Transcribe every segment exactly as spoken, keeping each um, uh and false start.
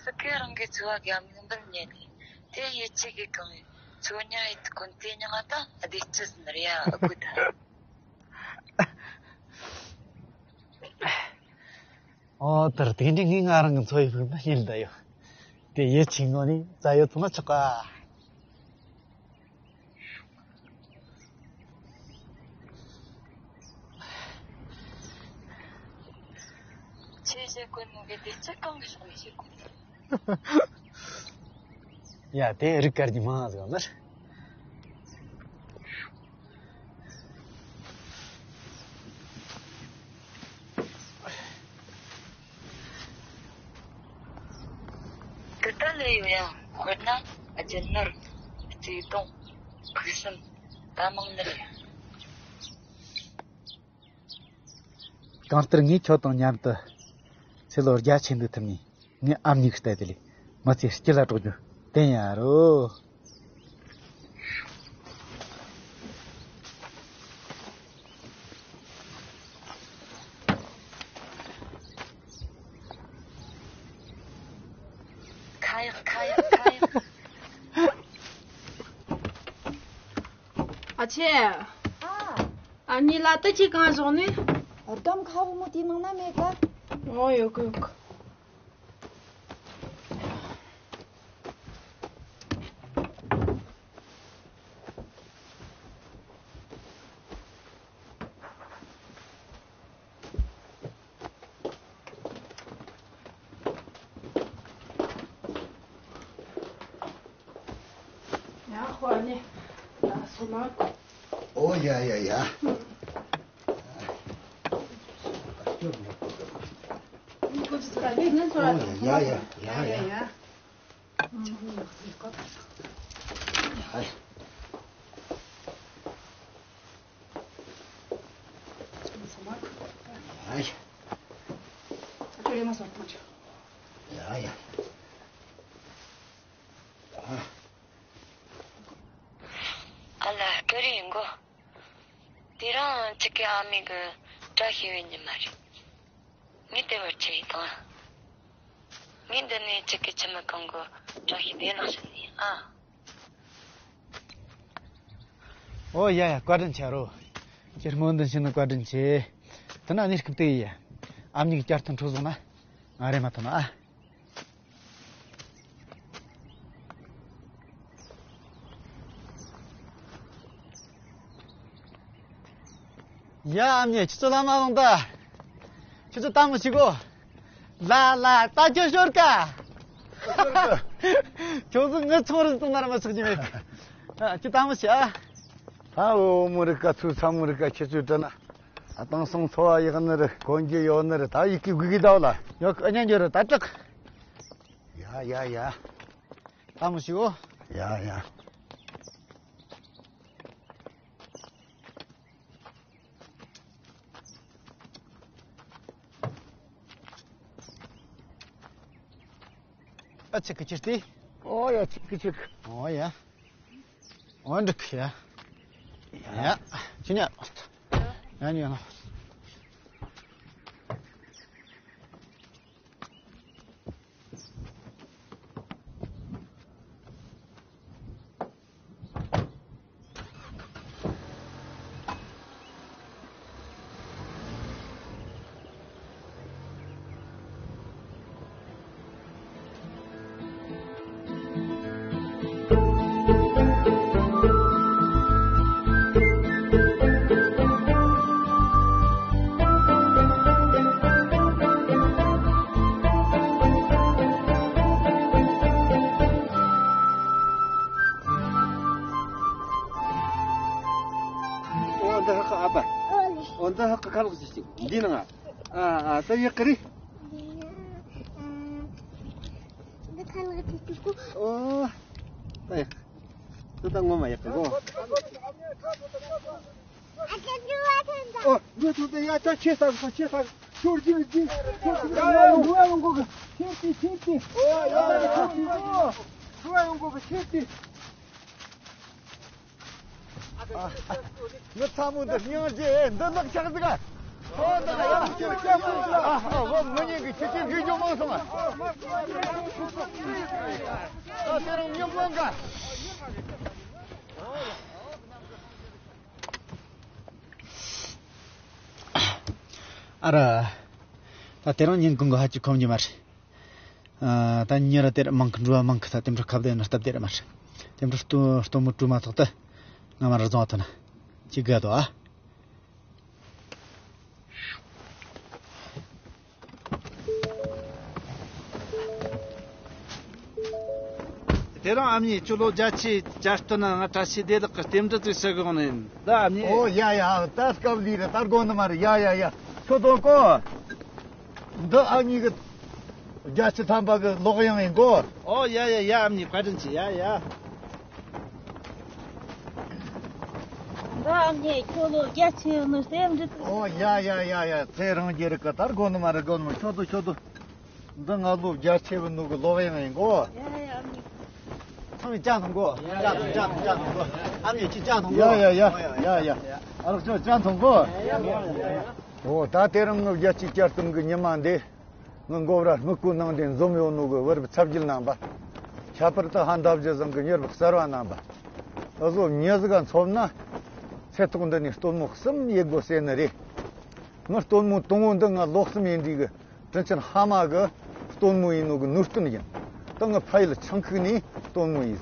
སི་ཀེ་རང་གི་ཚོ་བ་ག་མིག་འབུལ་ཉན་ནི། དེ་ཡེ་ཆེ་གི་གང་ཡིན། ཚོ་ཉ་ཡི་དུ་ཀུན་དེ་ཉང་ང་ད་བདེ་སྐྱིད་ཟིན་རེ་ཡ་ཨ་ཀུ་ད། ཨོ་དར་དེ་འདྲའི་ངའི་ང་རང་གི་འཚོ་བའི་ཕུགས་ན་ཡིན་ད་ཡོད། དེ་ཡེ་ཆེ་ངོ་ནི་རྩ་ཡོད་ཐུང་ན་ཆོག་ག། ཆེ་བྱེད་དགོས་ནོ་གི་དེ་ཚོ་གང་གི་ཕྱོགས་ནས་བྱེད་དགོས། ཡ་དེ་རིགས་དཀར་གྱི་མང་ཟིག་མེར། དེ་ལྟ་ལས་ཡོད་ཡང་དཔེར་ན་རྒྱུ་ནོར། བརྩེ་དུང་། ཕུགས་བསམ། ད་མང་ནི་རེད། གང་ལྟར་ངས་ཁྱོད་དང་མཉམ་དུ་ཚེ་ལོ་བརྒྱ་ཆེན་འདུག་ཐུབ་ནས་ངའི་ཨ་མྱེས་ཀྱི་ལྟ་དེ་ལས་མི་ཚེ་སྐྱིད་ལ་གྲོགས་རྒྱུ་བསྟན་ཡ་རོ། ཁ་ཡག་ཁ་ཡག་ཁ་ཡག་ཨ་ཆེ། ཨ། ཨ་ནི་ལ་ཏི་ཅི་གང་བཟོ་ནི། སྒམ་ཁ་བུ་མོ་དེའི་ནང་ན་མེད་ག། ཨོ་ཡོད་གི་ཡོད་གི། ཡ་ཧོ་ནི། ད་སོ་མ། ཨོ་ཡ་ཡ་ཡ། ཨོ་ཡ་ཡ་ཡ་ཡ། ཡ་ཡ། ཨ་ལ་སྐུ་རེ་ཡིན་གོ། དེ་རིང་ཁྱེད་ཀྱི་ཨ་མའི་གི་བཀྲ་ཤིས་པའི་ཉི་མ་རེད། ངས་དེ་བར་ཆད་བཏང་། ངས་འདི་ནས་ཁྱེད་ཀྱི་ཁྱིམ་མི་གང་གི་བཀྲ་ཤིས་བདེ་ལེགས་ཞུ་ནི་ཨ། ཨོ་ཡ་ཡ། བཀའ་དྲིན་ཆེ་རོ། ཁྱེད་སྨོན་འདུན་ཞུ་ནི་བཀའ་དྲིན་ཆེ། དེ་ན་གནས་སྐབས་དེ་ཡི་ཨ་མྱེས་ཀྱི་བསྐྱར་ཐོན་འཕྲོད་བཟུང་ན་ང་རེ་མ་ཐོན་ཨ། ཡ་ཨ་མྱེས། ཁྱེད་ཚོ་ལ་མ་འོང་ད། ཁྱེད་ཚོ་ལྟད་མོ་བྱེད་གོ། ལ་ལ་ད་ཁྱོད་ཤོར་ཀ། ཁྱོད་ཚོ་ངའི་ཚོང་རིགས་བཙོང་ན་ར་མ་ཆག་གི་མེད་གི། ཨ། ཁྱོད་ལྟད་མོ་བྱེད་ཨ། ད་འོ་མོ་རི་ཀ་ཚུ་ཚ་མོ་རི་ཀ་ཁྱེད་ཚོས་དྲན་ན། ཨ། དེང་སང་འཚོ་བ་ཡག་ནི་རེད། གོན་རྒྱུ་ཡོད་ནི་རེད། ད་ཡི་གེ་དགོས་གི་ད་བ་ལ། ཡོད་གི། ཨ་ཉན་རྒྱུ་རེད་ད་དྲག་ཡ་ཡ་ཡ། ལྟད་མོ་བྱེད་གོ། ཡ་ཡ། ཨ་ཅིག་གི་ཅིག་སྟེ། ཨོ་ཡ། ཅིག་གི་ཅིག་ཨོ་ཡ། ཨོ་འགྲིག་ཡ། ཡ། ཅི་ཉ། ཡ་ཉོ་ན། འོ་འདི་ཧ་གི་ཨ་ཕ། འོ་འདི་ཧ་གི་ཁ་ལག་ཅིག་ཅིག་འདི་ནང་ང་། ཨ་ཨ་ད་ཡག་གི་རེད། འདི་ཁ་ལག་ཅིག་ཅིག་གོ། ཨོ། ད་ཡག་འདི་ད་ངོ་མ་ཡག་གི་གོ། ཨ་ཅག་འགྲོ་བ་ཐོན་ད། ཨོ། འགྲོ་ཐུབ་ད། ཡ་ད་ཆེ་ས་གི་ཆེ་ས་གི་ཤོར་གི་ཅིག་ཤོར་གི་ཡ་ཡ་འགྲོ་བ་ཡོང་གོ་གི་ཆེ་ཏི་ཆེ་ཏི། ཨོ་ཡ་ཡ་ཆེ་ཏི། འགྲོ་བ་ཡོང་གོ་གི་ཆེ་ཏི། ཨ། ངའི་ཚ་མོ་འདི་སྙིང་རྗེ། འདི་ནག་ཆག་ཟིག་ཨ། ཨོ་འདི་ན་ཡང་ཁྱེད་ཁྱེད་མོ་ལ། ཨ་ཨ། འོ་མི་ཉན་གི་ཁྱེད་ཁྱེད་རིག་རྒྱུ་མང་སོང་ཨ། ཨ་ར། ད་དེ་རིང་ཉིན་གུང་གི་ཧ་ཅི་ཁོམ་གྱི་མ་རེད། ཨ། ད་ཉིན་ར་དེར་མང་གི་འགྲོ་བ་མང་གི། ད་དེ་འཕྲོ་ཁ་བརྡ་ན་སྟབས་བདེ་ར་མ་རེད། དེ་འཕྲོ་སྟོན་སྟོན་མོ་བཀྲུས་མ་ཐག་ཏུ་ང་མ་ར་རྫོང་ཐོན་ན་ཅི་དགའ་དོ་ཨ། དེ་རིང་ཨ་མྱེས་ཁྱོད་ལོ་བརྒྱད་ཅུའི་གྱ་སྟོན་ན། ང་བཀྲ་ཤིས་བདེ་ལེགས་ཀྱི་རྟེན་འབྲེལ་དུ་ཞུ་གི་ཡོང་ནི་ཡིན་ད་ཨ་མྱེས། ཨོ་ཡ་ཡ། ད་སྐབས་འདི་རེད། ད་དགོས་ནི་མ་རེད། ཡ་ཡ་ཡ། ཁྱོད་དོ་ཀོ། འདི་ཨ་མྱེས་གི་བརྒྱད་ཅུ་ཐམ་པ་གི་ལོ་གཡང་ཡིན་གོ། ཨོ་ཡ་ཡ་ཡ། ཨ་མྱེས་བཀའ་དྲིན་ཆེ། ཡ་ཡ། ད་ཨ་མྱེས་ཁྱོད་ལོ་བརྒྱད་ཅུ་ཡོད་ནི་རྟེན་འབྲེལ་དུ། ཨོ་ཡ་ཡ་ཡ་ཡ། ཚེ་རིང་རྒྱུ་རིག་གི། ད་དགོས་ནི་མ་རེད། དགོས་ནི་མ་རེད། ཁྱོད་དོ་ཁྱོད་དོ། འདི་ང་ལོ་བརྒྱད་ཅུ་བུད་ནོ་གི་ལོ་གཡང་ཡིན་གོ། ཡ་ཡ་ཨ་མྱེས། ཚང་མས་ཅང་འཐུང་གོ། ཅང་འཐུང་ཅང་འཐུང་ཅང་འཐུང་གོ། ཨ་མྱེས་ཁྱོད་ཅང་འཐུང་གོ། ཡ་ཡ་ཡ་ཡ་ཡ། ཨ་ལགས་ཁྱོད་ཅང་འཐུང་གོ། འོ་ད་དེ་རིང་ངི་བརྒྱད་ཅུའི་གྱ་སྟོན་གི་ཉི་མ་འདི། ངི་མགོ་བར་སྨུག་པོའི་ནང་དེ་འཛོམས་ཡོད་ནོ་གི་བུ་རབས་ཚ་བརྒྱུད་རྣམ་པ། ཁྱད་པར་དུ་ཧ་འདབ་བརྒྱུད་ཚང་གི་མྱི་རབས་གསར་བ་རྣམ་པ། འུ་ཟོ་མྱི་ཟིག་ག་མཚོན་ན། ཚེ་ཐོག་འདི་ནས་སྟོན་མོ་གསུམ་ཡེད་དགོས་ཟེར་ནི་རེད། ངི་སྟོན་མོ་དང་བོ་འདི་ང་ལོ་གསུམ་ཡིན་དུས་གི། དྲིན་ཆེན་ཕ་མ་གི་སྟོན་མོ་ཡིན་ནོ་གི་ནུས་སྟོན་ཡིན། ད་ངི་ཕ་ཡུལ་ཆང་ཁུག་ནས་སྟོན་མོ་ཡིན།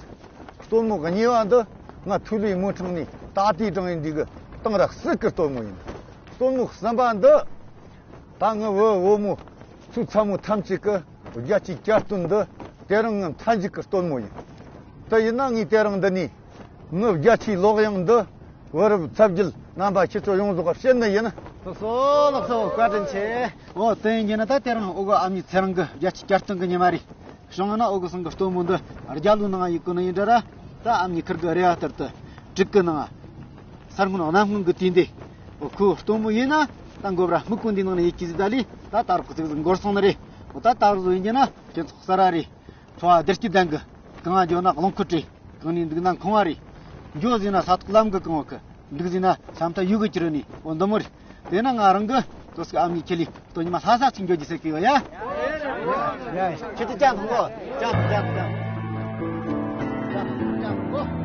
སྟོན་མོ་གཉིས་པ་འདི་ང་ཐུ་ལུའི་མོ་འཕྲང་ནས་ད་ལྟའི་གྲངས་ཡིན་དུས་གི་གཏང་ར་སྲིད་གི་སྟོན་མོ་ཡིན། སྟོན་མོ་གསུམ་པ་འདི་ད་ངི་བུ་བུ་མོ་ཚུ་ཚ་མོ་ཐམས་ཅད་གི་བརྒྱད་ཅུའི་གྱ་སྟོན་འདི་དེ་རིང་ངི་མཐའ་མཇུག་གི་སྟོན་མོ་ཡིན། དེ་ཡིན་ན་ངས་དེ་རིང་འདི་ནས། ངི་བརྒྱད་ཅུའི་ལོ་གཡང་འདི་བུ་རབས་ཚ་བརྒྱུད་རྣམ་པ་ཁྱེད་ཚོ་ཡོངས་རྫོགས་བྱིན་ནི་ཡིན། ལགས་སོ་ལགས་སོ། བཀའ་དྲིན་ཆེ། འོ་དེ་ཡིན་གྱི་ན་ད་དེ་རིང་འུ་གི་ཨ་མྱེས་ཚེ་རིང་གི་བརྒྱད་ཅུའི་གྱ་སྟོན་གི་ཉི་མ་རེད། བྱུང་ན་འུ་གི་སང་གི་སྟོན་མོ་འདི་རྒྱ་ལོའི་ནང་ཡེད་གོ་ནི་ཡིན་འདྲ་ར། ད་ཨ་མྱེས་ཁིར་གི་རེ་བ་ལྟར་དུ་དྲུག་གི་ནང་ས་སྔོན་གནམ་སྔོན་གི་དུས་འདི། འོ་ཁོའི་སྟོན་མོ་ཡིན་ན་ད་མགོ་བར་སྨུག་པོ་འདི་ནང་ནས་ཡེད་ཀྱི་ཟིག་ད་ལི་ད་ད་རག་གི་ཟིག་འགོར་སོང་ནི་རེད། འོ་ད་ད་རག་བཟོ་ཡིན་གྱི་ན་ཁྱེད་ཚོ་གསར་བ་རེད། འཚོ་བ་བདེ་སྐྱིད་ལྡན་གི། གང་ང་འགྱོ་ན་རླངས་འཁོར་བྲེལ། གང་ནས་འདུག་ན་ཁང་བ་རེད། འགྱོ་ཟིན་ན་ས་ཐོག་ལམ་གི་གང་བ་གི། འདུག་ཟིན་ན་ཤམ་ཐབས་ཡུལ་གི་ཁྱེར་ནི་འོ་འདི་མོ་རེད། དེ་ན་ང་རང་གི་ཏོ་སི་ཀ་ཨ་མྱེས་ཁྱེད་ལི་སྟོད་ཉི་མ་ལྷ་ས་ཅིག་འགྱོ་རྒྱུ་ཟེར་གི་ཡོད་ཡ། ཡ་ཁྱེད་ཀྱི་ཅང་ཐུང་གོ། ཅང་ཐུང་ཅང་ཐུང་ཅང་ཐུང་།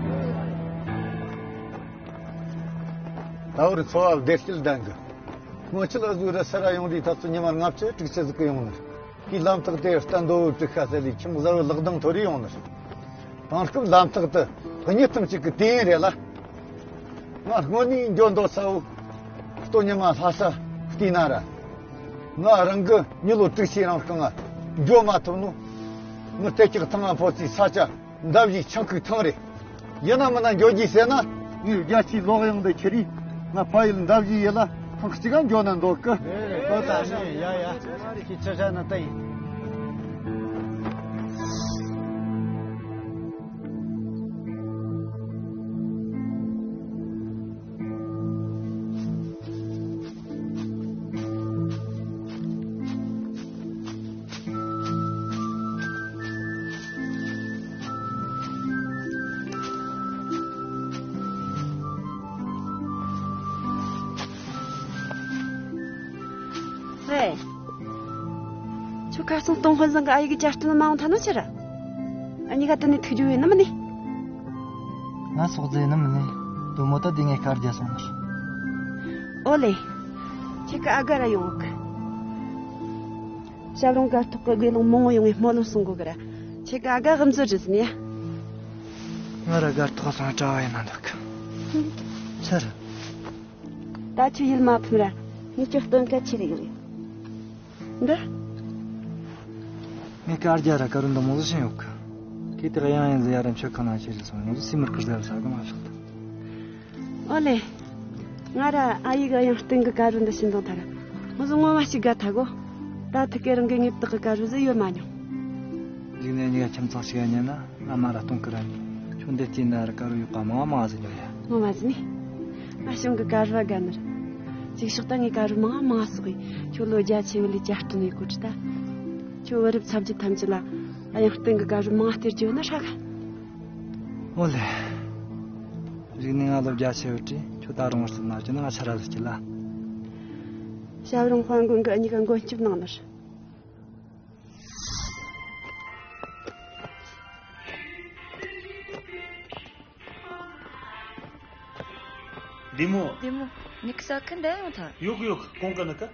ད་བར་འཚོ་བ་བདེ་སྐྱིད་ལྡན་གི། སྔོན་ཆད་ཨ་ཟུ་རི་སི་ར་ཡོང་དུས་ད་ཚོ་ཉི་མ་ལྔ་བཅུ་དྲུག་ཅུ་ཟིག་གི་ཡོང་ནི། དེའི་ལམ་ཐག་དེ་རྟ་འདོ་བོ་དྲུག་ཤ་ཟེར་ལས་ཁྱིམ་གཟར་བོ་ལག་གདང་འཐོར་རེ་ཡོང་ནི། དེང་སྐབས་ལམ་ཐག་དེ་གཉིས་ཐུམ་གཅིག་གི་དེ་ཡིན་རེད་ལ། ང་སྔོན་ནས་འགྱོ་འདོད་ས་བོ་སྟོད་ཉི་མ་ལྷ་ས་བལྟས་ན་ར། ང་རང་གི་མྱི་ལོ་དྲུག་ཅུའི་རིང་རྐང་ང་འགྱོ་མ་ཐུབ་ནོ། ངི་དེ་ཀྱག་ཐང་ང་ཕོ་ཚི་ས་ཆ། འདབ་བཞི་ཆང་ཁུག་ཐང་རེད། ཡིན་ན་མིན་ན་འགྱོ་རྒྱུ་ཟེར་ན། ངའི་རྒྱལ་སྤྱིའི་ལོག་གཡང་འདི་ཁྱེར་རིས་ང་ཕ་ཡུལ་འདབ་བཞི་ཡུལ་ལ་ཐེངས་གཅིག་ག་འགྱོ་ན་འདོད་གི། ཨོ་ད་ནི་ཡ་ཡ། ཁྱི་ཆ་ཆ་ན་ད་ཡིན། ཧེ། ཁྱོད་ཁ་སང་སྟོང་དཔོན་བཟང་གི་ཨ་ཡེ་གི་གྱ་སྟོན་མ་འོང་ཐ་ན་ཆི་ར། ཨ་ནི་ག་དེ་ནས་ཐུག་རྒྱུ་ཡིན་ནམ་ནི། ང་སོག་རྫས་ཡིན་ནམ་ནི། དོ་མོ་ད་དེ་ངས་ཁ་རྒྱ་སོང་ནི། ཨོ་ལེ། ཁྱེད་ཀྱི་ཨ་ག་ར་ཡོང་གི། ཞབས་རོང་སྒར་ཐོག་གི་དགེ་སློང་མང་བོ་ཡོང་བའི་སྨོན་ལམ་གསུང་དགོས་གི་ར། ཁྱེད་ཀྱི་ཨ་ག་གི་མཛོད་རེད་ཟིན་ཡ། ང་ར་སྒར་ཐོག་སོང་གྲྭ་བ་ཡིན་ན་འདུག་གི། ཆི་རེད། ད་ཁྱོད་ཡིད་མ་ཕམ་ར། ངས་ཁྱོད་སྟོན་སྐད་ཆེ་རེ་ཡོང་ཡ། འདི། ངས་ཀ་རྒྱ་ར་ཀ་རུ་འདི་མོ་ཟིག་ཤེས་ཡོད་གི། ཁྱེད་དེ་གཡང་ཡིན་ཟེར་ཡ་ར་མཆོད་ཁང་ན་ཁྱེད་རེ་སོང་ངས་སི་མར་ཀི་ཟེར་ས་གི་མ་ཤོག་ད། ཨོ་ལེ། ང་ར་ཨ་ཡེ་གི་གཡང་སྟེང་གི་ཀ་རུ་འདི་ཤིན་ཏང་ཐ་ར། མོ་ཟིག་ངོ་མ་ཞིག་དགའ་ཐལ་གོ། ད་ཐུག་གི་རང་གི་ངེས་བདག་གི་ཀ་རུ་ཟིག་ཡོད་མ་མྱོང་། གཞུག་ནས་གཉིས་ཀ་ཁྱིམ་ཚང་ཞིག་ཡ་ཉན་ན། ང་མ་ར་གཏོང་གི་ར་ནི། ཁྱོད་འདི་སྐྱེས་ན་ར་ཀ་རུ་ཡོད་པ་མང་མང་ཟིག་ཉོ་ཡ། ངོ་མ་ཟིག་ནི། ང་གཞུང་གི་ཀ་རུ་བ་དགའ་ནི་ར། ཅིག་ཤོག་ད་ངས་ཀ་རུ་མང་མང་གསོག་གི། ཁྱོད་ལོ་རྒྱ་ཆེ་བ་ལས་གྱ་སྟོན་ཡོད་གོ་ཁྲི་ད། ཁྱོད་བུ་རབས་ཚ་བརྒྱུད་ཐམས་ཅད་ལ་གཡང་སྟེང་གི་ཀ་རུ་མང་སྟེར་རྒྱུ་ན་ཧྲ་ག། ཨོ་ལེ། གཞུག་ནས་ང་ལོ་རྒྱ་ཆེ་བ་དྲིས་ཁྱོད་ད་རུང་བར་སོང་ན་རྒྱུ་ན་ང་ཆ་ར་ཟིག་གི་ལ། ཞབས་རོང་དཔལ་མགོན་གི་གཉིས་ཀ་མགོན་སྐྱབས་གནང་ནི་ར། བདེ་མོ། བདེ་མོ། ཉི་ཁ་ས་ཁ་འདྲ་ཡོང་ཐལ། ཡོག་ཡོག་གོང་ག་ན་ཀ།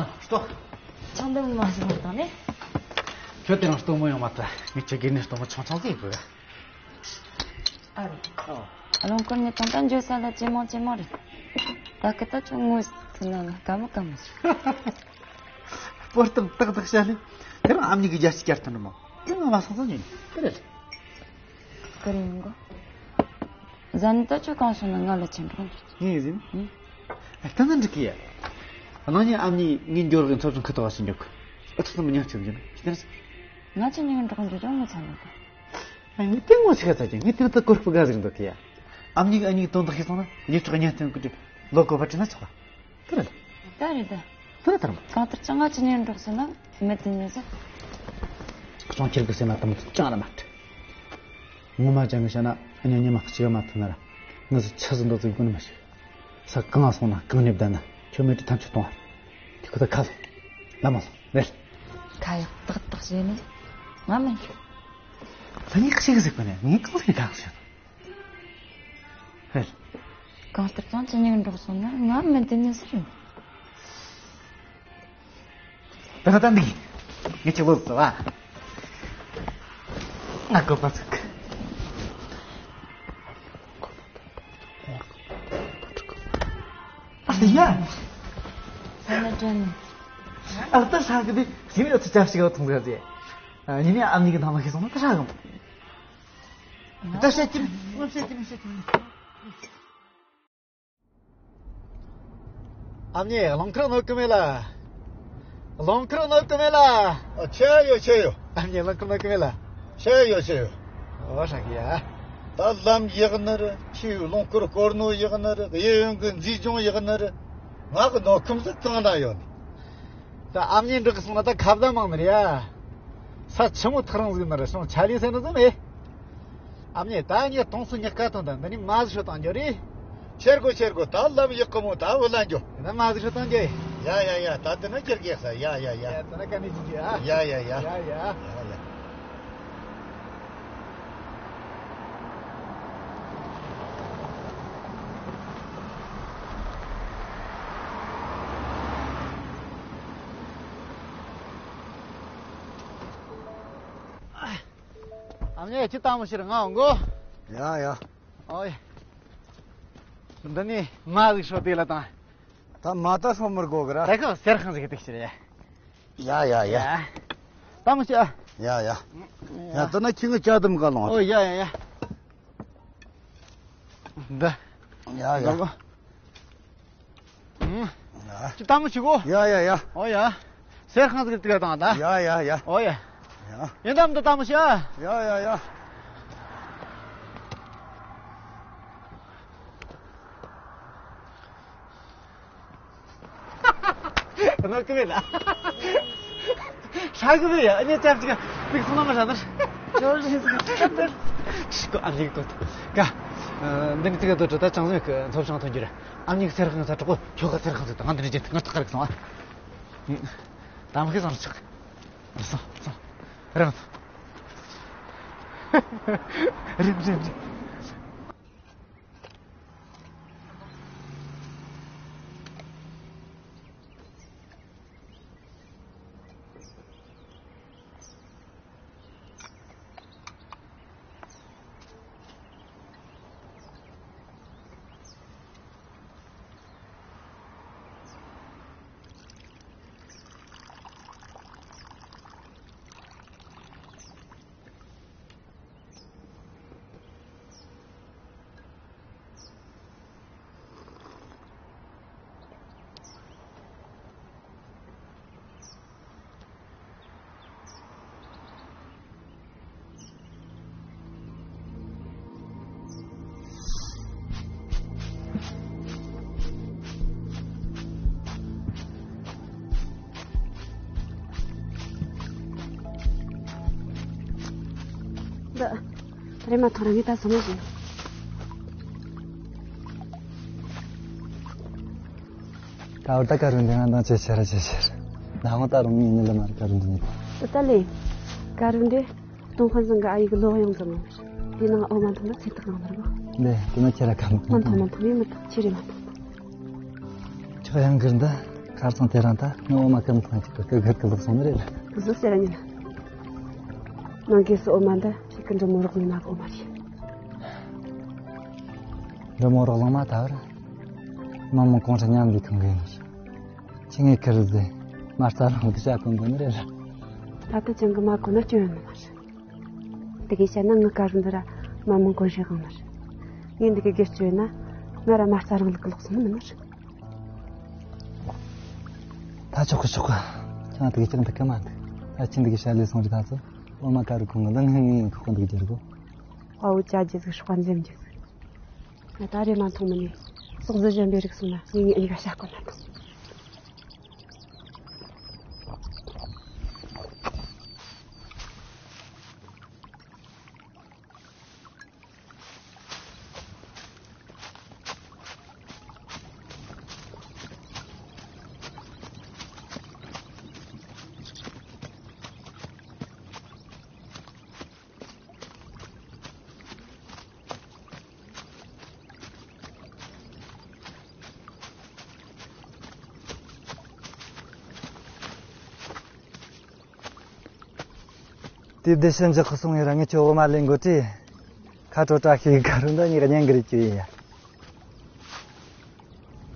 ཨ་སྟོ། ཆང་འདི་མ་ཟིན་མ་བཏང་ནས། ཁྱོད་དེ་རིང་སྟོན་མོ་ཡོང་མ་ཐལ། ངས་ཁྱོད་དགེ་ནས་སྟོན་མོ་ཆུང་ཆུང་ཟིག་དགོས། ཨ་རེད། ཨོ། རླངས་འཁོར་ནས་དང་ད་འགྱོ་ས་ལ་ཇེ་མང་ཇེ་མང་རེད། ད་སྐད་ད་ཆུང་ངུ་ཐུག་ན་ལ་དཀའ་མོ་དཀའ་མོ་ཟིག་སྤོར་གཏམ་ཏག་ཏག་བཤད་ལེ། དེ་རིང་ཨ་མྱེས་ཀྱི་རྒྱལ་སྤྱི་བསྐྱར་ཐོན་རེད་མོ། དེ་ང་མ་སོང་ཙང་ཉོན་དེ་རེད། ཀུ་རེ་ཡོང་གོ། ཟ་ནི་ད་ཁྱོད་གང་སོང་ན་ང་ལ་ཆེན་པོ་འདུག་ངས་ཟིན། ཨ་ད་ན་འགྲིག་གི་ཡ། གནངས་ཉིན་ཨ་མྱེས་ངའི་འབྱོར་གི་ཚོ་ཚང་ཁུ་ཐོག་བ་ཞིག་འཇོག་གི། ཨ་ཚོ་ཚང་མི་ཉག་ཆེ་བཞིན་ཁྱི་དེ་རེད། ང་ཆེ་ཉིན་འགྲོགས་འཇོག་ཅང་མི་ཚང་ནི་ད། ཨ་ངས་དེ་ངོ་ཤེས་ཚ་ཅན་ངས་དེ་ད་གོར་སྤུ་ག་ཟིག་འདུག་གི་ཡ། ཨ་མྱེས་ཨ་མྱེས་དོན་དག་ཤེས་སོང་ན་ལས་གྲོགས་གཉེན་སྟོན་གི་འདྲི་ལོ་གོ་བ་བྲིས་ན་ཆོག་ག་དེ་རེད། ད་རེད་ད། དེ་ལྟར་མ། གང་ལྟར་ཀྱང་ང་ཆེ་ཉིན་འགྲོགས་སོང་ན་མི་དེ་ནས་ཟེར། གཅོང་ཁྱེར་གི་སེམས་ལ་དམ་དུ་ཅང་ལ་མ་སྤྲད། ངོ་མ་ཅང་གི་བཤད་ན་ཨ་ཉོ་ཉི་མ་གཅིག་མ་ཐུབ་ན་ར་ངི་ཟི་ཆི་ཟི་འདོད་ཟིག་ཀུན་མ་ཤེས། ས་གང་སོང་ན་གང་ནས་བསྡད་ན་ཁྱོད་མེད་དུ་ཐམས་ཅད་གཏོང་བ། དེ་ཁོ་ད་ཁ་སོང་། ལ་མ་སོང་རེད། ཁ་ཡག་ཏག་ཏག་བྱས་ནས་ང་མིན། ད་ངས་ཤེས་གི་ཟིག་པ་ནས་ངས་གང་ཟིག་གང་ཤེས། ཧེ། གང་ལྟར་ཀྱང་ཅི་ཉིན་འགྲོགས་སོང་ན་ང་མི་འདི་ནས་ཟེར་ཡོང་། ད་ད་འདི། ངས་ཅི་ལོ་ཟེར་བ། ང་གོ་པ་ཚུགས། ཨ་ཡ། ས་ན་དྲན། ཨ་ད་ཧྲ་གི་དེ་ཞིམ་ཡོད་ཚུལ་ཅབ་ཞིག་ཡོད་ཐུང་ཟེར་ཟེར། ཡིན་ནའི་ཨ་མྱེས་ཀྱི་ཐང་ལ་ཤི་སོང་ན་ད་ཧྲ་གི་མོ། ད་བཤད་ཀྱི་མིན། བཤད་ཀྱི་མིན། བཤད་ཀྱི་མིན། ཨ་མྱེས་རླངས་འཁོར་གནོད་ཀྱི་མེད་ལ། རླངས་འཁོར་གནོད་ཀྱི་མེད་ལ། ཨ་ཆེ་ཡོ་ཆེ་ཡོ། ཨ་མྱེས་རླངས་འཁོར་གནོད་ཀྱི་མེད་ལ། ཆེ་ཡོ་ཆེ་ཡོ། ཨོ་ཧྲ་གི་ཡ། ད་ལམ་ཡག་ནི་རེད། ཆུའི་རླངས་འཁོར་སྐོར་ནོ་ཡག་ནི་རེད། གཡས་གཡོན་གྱི་མཛེས་ལྗོངས་ཡག་ནི་རེད། ང་གི་གནོད་ཁུམ་ཟིག་གང་ན་ཡོད་ནི། ད་ཨ་མྱེས་འགྲོགས་སོང་ན་ད་ཁ་བརྡ་མང་ནི་རེད་ཡ། ས་ཆི་མོ་ཐག་རིང་ཟིག་ནི་རེད། སོང་ཆ་ལི་སེ་ནི་ཟིག་མེད། ཨ་མྱེས་ད་ངས་དུང་སུ་ཉག་ཀ་ཐོན་ད་འདི་ནི་མ་ཟི་ཤོ་བཏང་རྒྱུ་རེད། ཁྱེར་གོ་ཁྱེར་གོ་ད་ལམ་ཡག་གི་མོ་ད་བུ་ལ་འགྱོ། ད་མ་ཟི་ཤོ་བཏང་རྒྱུ། ཡ་ཡ་ཡ་ད་འདི་ན་ཁྱེར་གེགས་ས་ཡ་ཡ་ཡ། ཡ་ད་ན་ཀ་ནི་ཅི་ཅི་ཨ། ཡ་ཡ་ཡ། ཡ་ཡ། ཡ་ཡ། ཨ་མྱེས་ཅི་ལྟ་མོ་ཤེར་ང་འོང་གོ། ཡ་ཡ། ཨོ་ཡ། འདི་ནི་མ་ཟིག་ཤོ་དེ་ལ་དང་། ད་མ་ད་ཤོ་མར་གོ་གི་ར། ད་ཁོ་སེར་ཁང་ཟིག་གི་ཏིག་ཤེར་ཡ། ཡ་ཡ་ཡ། ཡ། ལྟ་མོ་ཤེར་ཨ། ཡ་ཡ། ཡ་ད་ན་ཁྱི་ངི་ཅག་དམ་ག་ལོང་། ཨོ་ཡ་ཡ་ཡ། འདི། ཡ་ཡ། འདི་གོ། ཨུམ། ཡ། ཅི་ལྟ་མོ་ཞིག་གོ། ཡ་ཡ་ཡ། ཨོ་ཡ། སེར་ཁང་ཟིག་ཏིག་དང་ད། ཡ་ཡ་ཡ། ཨོ་ཡ། ཡ། ཡིན་དམ་འདི་ལྟ་མོ་ཤེར་ཨ། ཡ་ཡ་ཡ། ང་ཀི་མེད་ལ། ཧྲ་གི་མེད་ཡ། ཨ་ནེ་ཙམ་ཅིག་མིག་ཚང་མ་ཧྲ་ནར། ཇོར་ལེ་ཟིག་ཤི་གོ་ཨ་མྱེས་ཏོ། ཀ། འདི་ནི་ཙིག་ཏོ་ད་ཅང་ཟིག་མཐོ་ཤང་ཐོན་རྒྱུ་ར། ཨ་མྱེས་སེར་ཁང་ས་གྲོགས་ཁྱོ་ག་སེར་ཁང་ཟིག་ད་ང་འདི་ནི་ཇེ་ང་ཏག་ཀ་རིག་སོང་ཨ། ད་མ་ཁི་སང་ཆག་སོང་སོང་། རང་སོང་། རེད་རེད་རེད། འདི། རེམ་མ་ཐོངས་ར། ངས་ད་སོང་ན་ཞིག་ད་བར་ད་ཀ་རུ་འདི་ང་དང་ཅེ་ཆེ་ར་ཅེ་ཆེ་ར། ད་ང་ད་རུང་ངའི་ནི་ལ་མར་ཀ་རུ་འདི་ནི། ད་ལེ། ཀ་རུ་འདི། ཏུང་ཧྥན་ཟང་གི་ཨ་ཡེ་གི་ལོག་ཡོང་ཙམ་མ་རེད། དེ་ནང་འོ་མ་འཐུང་ན་ཚེ་ཐག་རིང་ནི་རེད་པ། ལེ། དེ་ན་ཁྱེད་ར་ཁ་མི་མ་འཐུང་། མ་འཐུང་། མ་འཐུང་། ངས་མི་འཐུང་། ཁྱེད་རེ་མ་འཐུང་། ཁྱོད་ཡང་གིར་འདི་ཁར་སང་དེ་རིང་ད་ངས་འོ་མ་ཀུན་འཐུང་ཅིག་གི་གི་གིར་གི་ལོག་སོང་ནི་རེད་ལ། བཟོ་ཟེར་ར་ཉིན། ནང་གི་སུ་འོ་མ་འདི་ཁྱེད་ཀྱི་འབྲི་མོ་རོགས་ལུས་ན་གི་འོ་མ་རེད། འབྲི་མོ་རོགས་ལུང་མ་ད་བར་མི་མང་གོང་ཁྲ་མཉམ་ལས་ཁང་གི་ཡིན་ཞིང་། ཁྱེད་ངའི་ཁིར་ཟེ་མ་རྩ་རང་གི་བྱ་གོན་དགོས་ནི་རེད་ལ། ད་ལྟ་ཅང་གི་མ་གོན་ན་སྐྱོན་ཡོད་ནི་མ་རེད། དེ་གའི་བཤད་ན་ངའི་དཀར་རུ་འདི་ར་མ་མང་གོན་ཤེས་གང་ནི་རེད། ངས་འདི་གའི་སྒེར་གཅོད་ན་ང་ར་མ་རྩ་རང་ལུགས་ཀྱི་ལོག་སོང་ནི་མིན་ནི་རེད། ད་ཆོག་གི་ཆོག་གི། ཁྱེད་དེ་གའི་ཅང་འདི་གི་མ་འདུག་ད་ཁྱེད་འདི་གའི་བཤད་ལས་སོང་རེད། ད་ཚོ་འོ་མ་དཀར་རུ་གོན་གི་ལ་ངས་ངས་ཁོག་གི་འདུག་རྒྱུ་རེད་གོ། དཔའ་བོ་བྱ་རྒྱུ་ཟིག་སྲོག་འཛེམ་རྒྱུ་ཟིག་ང་ད་རེ་མ་མཐོང་མི་ནས་ཟོག་རྫི་གཞན་པའི་རིགས་སོང་ན་ངེད་གཉིས་གཉིས་ཀ་བྱ་དགོས་ན་ཐང་། དེ་བདེ་ཞིང་འཇགས་སོང་ཡིན་ར། ངས་ཁྱོད་འོ་མ་ལེན་དགོས་དྲིས། ཁ་དྲོ་བཀྲ་ཤིས་དཀར་རུ་འདི་གཉིས་ཀ་ཉན་གི་རེད་ཀྱི་ཡིན་